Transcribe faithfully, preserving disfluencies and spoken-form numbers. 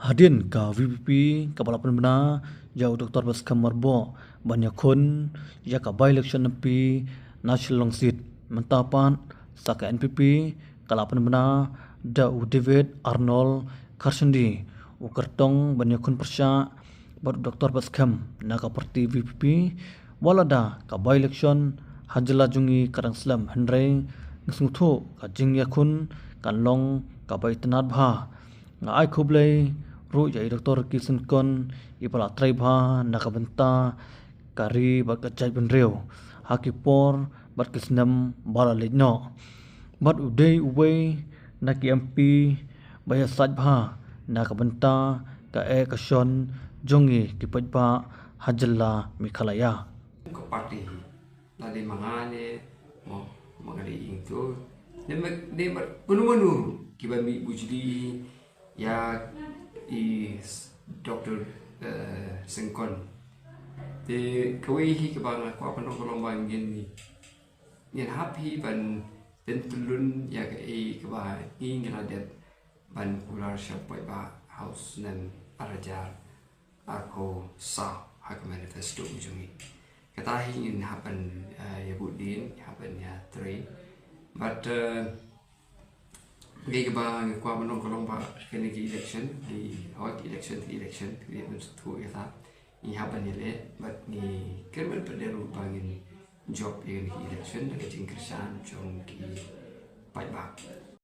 Hadien ka VPP kaba la pynbna ïa u Doctor Batskhem Myrboh ban ïakhun ïa ka by-election MP na Shillong seat, mynta pat sa ka NPP ka la pynbna da u David Arnold Kharshandi, u kyrtong ban ïakhun pyrshah bad u Doctor Batskhem na ka party VPP. Wat lada ka by-election ha jylla jong ngi ka dang slem, hynrei ngi sngewthuh ka jingïakhun kan long kaba itynnad bha. Nga ai khublei ruh ïa i Doctor Ricky Syngkon, iba la trei bha na ka bynta ka ri bad ka jaitbynriew ha ki por bad ki snem ba la leit noh. Bad u dei uwei na ki MP ba ïasaid bha na ka bynta ka eh ka shon jong ngi ki paidbah ha jylla Meghalaya. Ka party hi, la dei ma nga ne, mo, ma nga dei ing to, ne ma, ne ma, mano mano kiba mih bujli ïa i s-, Doctor, eh, Syngkon. Te kawei hi kaba nga kwah ban ong ka long ba ngin, ngin hap hi ban pyntyllun ïa kaei kaba ngi ngi la dep ban kular sha u paidbah ha u snem ar hajar arphew saw ha ka manifesto jong ngi. Kata hi ngin hap ban, eh, ïa bud dien, hap ban ïa trei. But, eh, kaei kaba ngi kwah ban ong ka long ba kane ka election, ngi, hooid, election, election, ngi ban sngewthuh ïa kata. Ngi hap ban ïaleh, bad ngi kyrmen pat de ruh ba ngin jop ïa kane ka election da ka jingkyrshan jong ki paidbah.